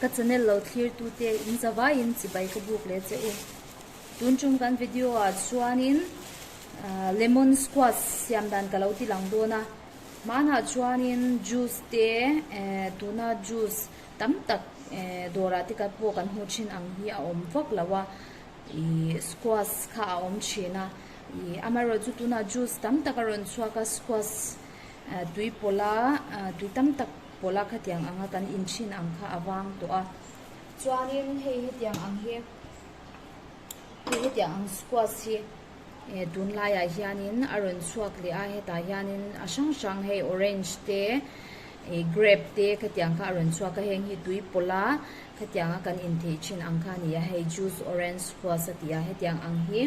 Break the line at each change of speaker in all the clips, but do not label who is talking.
Ka channel lo thlir tu te in zavaiin chibai ka buk leh che u. Tun tum kan video ah chuanin lemon squash siam dan ka lo ti lang dawn a. Hmanah chuanin juice te tuna juice tam tak dawrah te pawh kan hmuh thin ang hi a awm vak lo a. Ih squash kha a awm thin a. Ih amaherawhchu tunah juice tam tak a rawn chhuak a squash tui pawlha tui tam tak pawlha khatiang anga kan in thin ang kha a vang tawh a. Chuanin hei hetiang ang hi hei hetiang ang squash hi eh tunlaiah hianin a rawn chhuak leh a hetah hianin a hrang hrang hei orange te ih grape te khatiang kha a rawn chhuak a heng hi tui pawlha khatiang a kan in theih thin ang kha a ni a hei juice orange squash a ti a hetiang ang hi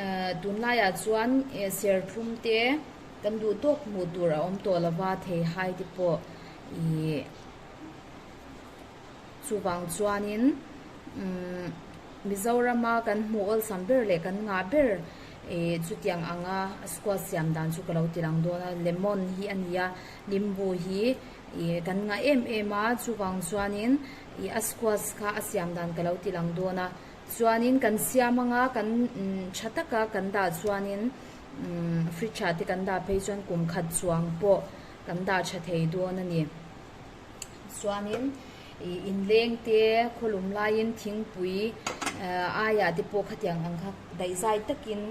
eh tunlaiah chuan eh serthlum te kan duh tawk hmuh tur a awm tawh lova theihai te pawh ih chuvang chuanin umm Mizorama kan hmuh awlsam ber leh kan ngah ber ih chutiang anga squash siam dan chu ka lo ti lang dawn a lemon hi a ni a limbu hi ih kan ngah em em a chuvang chuanin ih a squash kha a siam dan ka lo ti lang dawn a chuanin kan siam anga kan tha taka kan dah chuanin umm fridge ah te kan dah phei chuan kum khat chuang pawh kan dah tha thei dawn a ni. Chuanin ih inleng te khawlum laiin thingpui aiah te pawh khatiang ang kha daihzai takin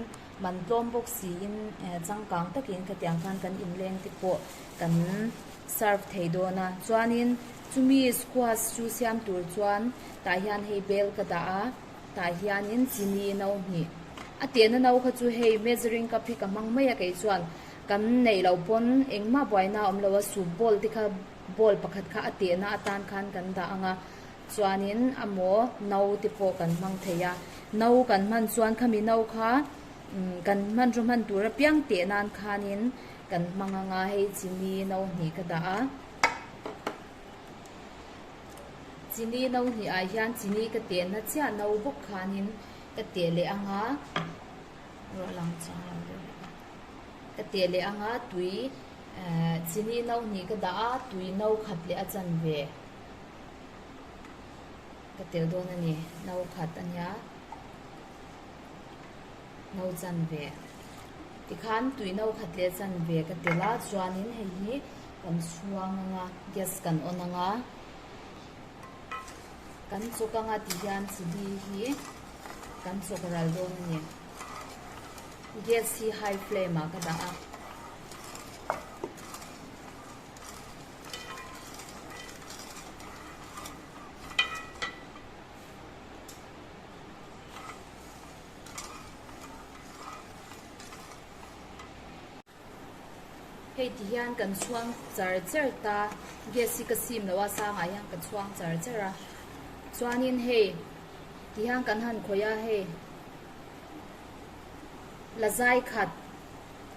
man tlawm bawk siin changkang takin khatiang khan kan inleng te pawh kan serve thei dawn a. Chuanin chumi squash chu siam tur chuan tah hian hei bel ka dah a tah hianin chini no hnih a tehna no kha chu hei measuring cup hi ka hmang mai a kei chuan kan neih loh pawn engmah buaina a awm lo a soup bowl te kha bowl pakhat kha a tehna atan khan kan dah ang a chuanin a maw no te pawh kan hmang thei a no kan hman chuan khami no kha kan hmanraw hman tur apiang teh nan khanin kan hmang ang a hei chini no hnih ka dah a chini no hnih ah hian chini ka tehna chiah no bawk khanin ka teh leh ang a ruah lang chang lo deuh leh a ka teh leh ang a tui. Chini no hnih ka dah a, tui no khat leh a chanve ka tel dawn a ni, no khat a nia, no chanve tikhan tui no khat leh a chanve ka tel a chuanin hei hi kan chhuang ang a, gas kan on ang a, kan chawk ang a tihian chini hi kan chawk ral dawn a ni. Gas hi high flame ah ka dah a. Hei ti hian kan chhuang char char ta gas hi ka sim lo a sangah hian ka chhuang char char a chuanin hei ti hian kan han khawih a hei la zai khat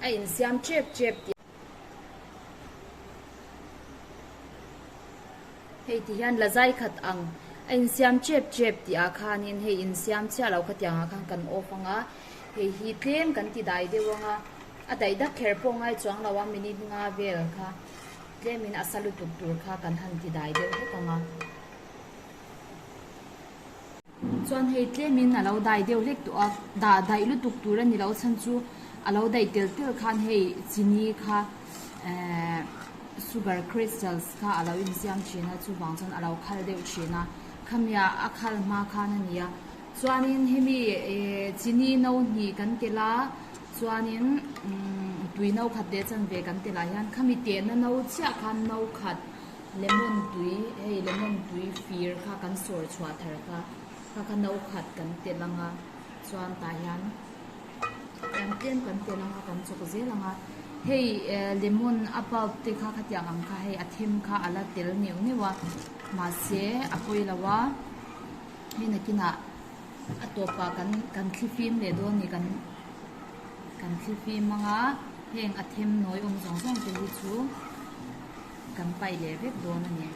a insiam tep tep tih hei ti hian la zai khat ang a insiam tep tep tih ah khanin hei insiam chiah lo khatiang ah khan kan off ang a hei hi tlem kan ti dai deuh ang a a daih dak kher pawh ngai chuang lo a minute nga vel kha tlemin a sa lutuk tur kha kan han ti dai deuh hlek ang a. Chuan hei tlemin a lo dai deuh hlek tawh a, dah daih lutuk tur a ni lo chhan chu a lo daih tel tel khan hei chini kha ehh sugar crystals kha a lo insiam thin a chuvang chuan a lo khal deuh thin a khamia a khal hma khan a ni a chuanin hemi ehh chini no hnih kan tel a chuanin umm tui no khat leh chanve kan tel ah hian khami tehna no chiah khan no khat. Lemon tui, hei lemon tui fir kha kan sawr chhuah thar kha, kha kha no khat kan telh ang a, chuan tah hian kan tlem kan telh ang a, kan chawk zel ang a, hei lemon a pulp te kha khatiang ang kha hei a them kha a la tel neuh neuh a, mahse a pawi lo a, hei nakinah a tawpah kan kan thli fim leh dawn a ni kan kan thli fim ang a, heng a them nawi awm zawng zawng te hi chu. Kan paih leh vek dawn a ni.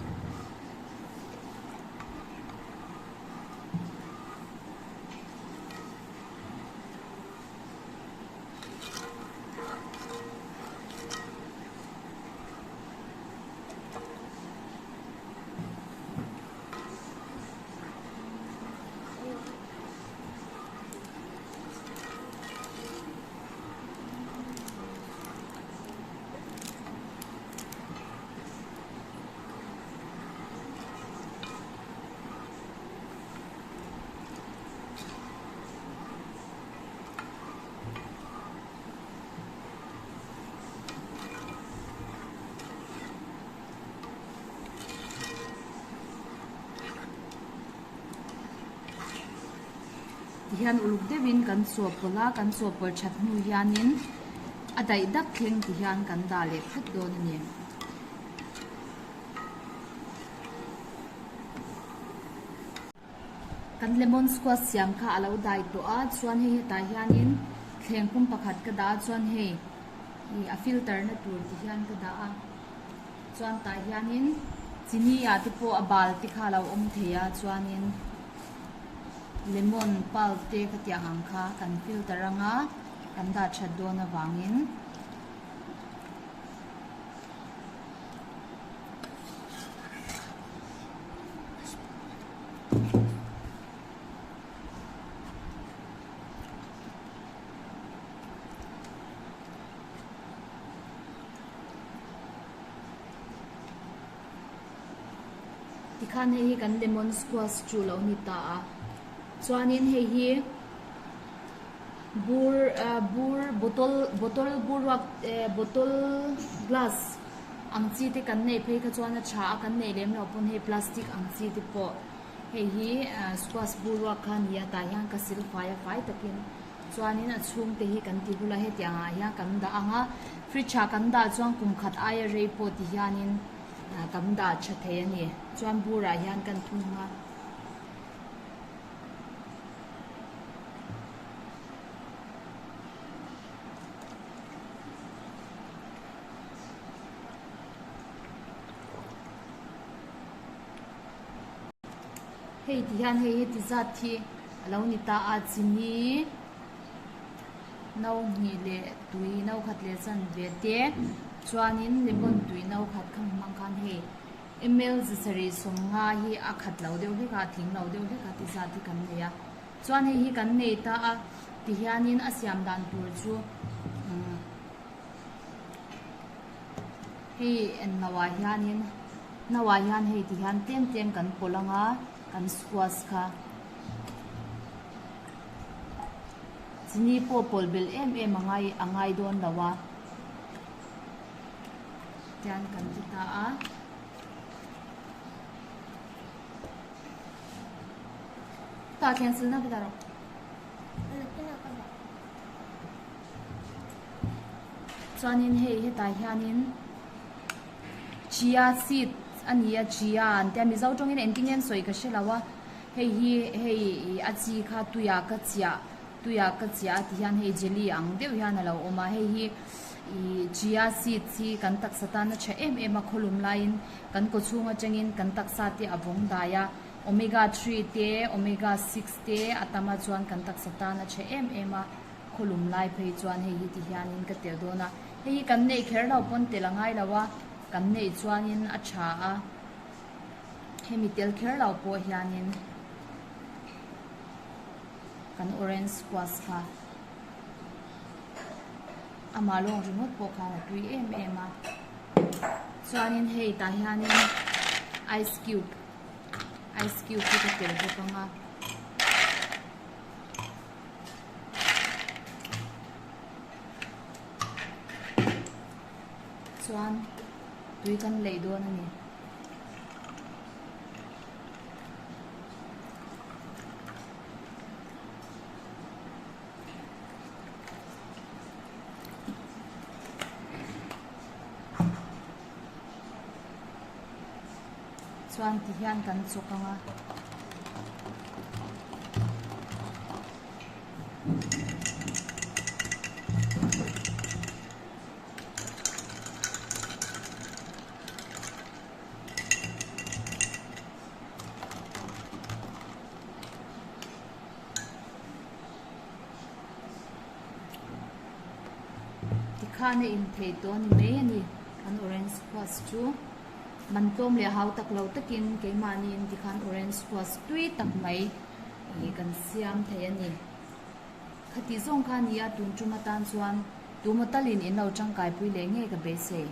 Tihian uluk deuhin kan chawhpawlh a, kan chawhpawlh that hnu hianin a daih dak thleng tihian kan dah leh phat dawn a ni. Kan lemon squash siam kha a lo dai tawh a, chuan hei hetah hianin thleng pum pakhat ka dah a, chuan hei ih a filter na tur ti hian ka dah a, chuan tah hianin chini ah te pawh a bal te kha a lo awm thei a, chuanin lemon pulp te khatiang ang kha kan filter anga kan dah that dawn avangin. Tikhan hei hi kan lemon squash chu lo ni ta a, chuanin hei hi bur ah bur bottle bottle bur ruak eh bottle glass ang chi te kan neih phei kha chuan a tha a, kan neih lem loh pawn hei plastic ang chi te pawh hei hi ah squash bur ruak kha a ni a tah hian ka sil fai a fai takin chuanin a chhung te hi kan ti hul a hetiang ah hian kan dah ang a fridge ah kan dah chuan kum khat aia rei pawh ti hianin ah kan dah tha thei a ni chuan bur ah hian kan thung a. Hei ti hian hei heti zat hi a lo ni ta a chini no hnih leh tui no khat leh chanve te chuanin lemon tui no khat kha hmang khan hei ml zasarih sawmnga hi a khat lo deuh hlek a a tling lo deuh hlek a ti zat hi kan nei a. Chuan hei hi kan nei ta a, tihianin a siam dan tur chu umm hei en lo ah hianin no ah hian hei tihian tlem tlem kan pawlh ang a, kan squash kha chini pawh pawlh belh em em a ngai a ngai dawn lo a tian kan ti ta a. Tah thleng silna ka dah rawh. Chuanin hei hetah hianin chia seed a ni a chia an tia Mizo tawngin engtin nge an sawi ka hre lo a hei hi hei a chi kha tuiah ka chiah tuiah ka chiah a ti hian hei jelly ang deuh hian a lo awm a hei hi ih chia seed hi kan taksa tan a tha em em a khawlum laiin kan kawchhung atangin kan taksa te a vawng dai a. Omega three te, omega six te a tam a chuan kan taksa tan a chhe em em a, khawlum lai phei chuan hei hi ti hianin ka tel dawn a, hei hi kan neih kher lo pawn tel a ngai lo a, kan neih chuanin a tha a, hemi tel kher lo pawh hianin kan orange squash kha amah lawng ringawt pawh khan a tui em em a, chuanin hei tah hianin ice cube. Ice cube hi ka tel bawk ang a. Chuan tui kan leih dawn a ni. Chuan ti hian kan chawk ang a. Tikhan a inthei tawh a ni mai a ni kan orange squash chu. Man tlawm leh hau tak lo takin keimahniin tikhan orange squash tui tak mai ih kan siam thei a ni. Khati zawng kha a ni a, tun tum atan chuan tumaw talin in lo tangkaipui leh ngei ka beisei.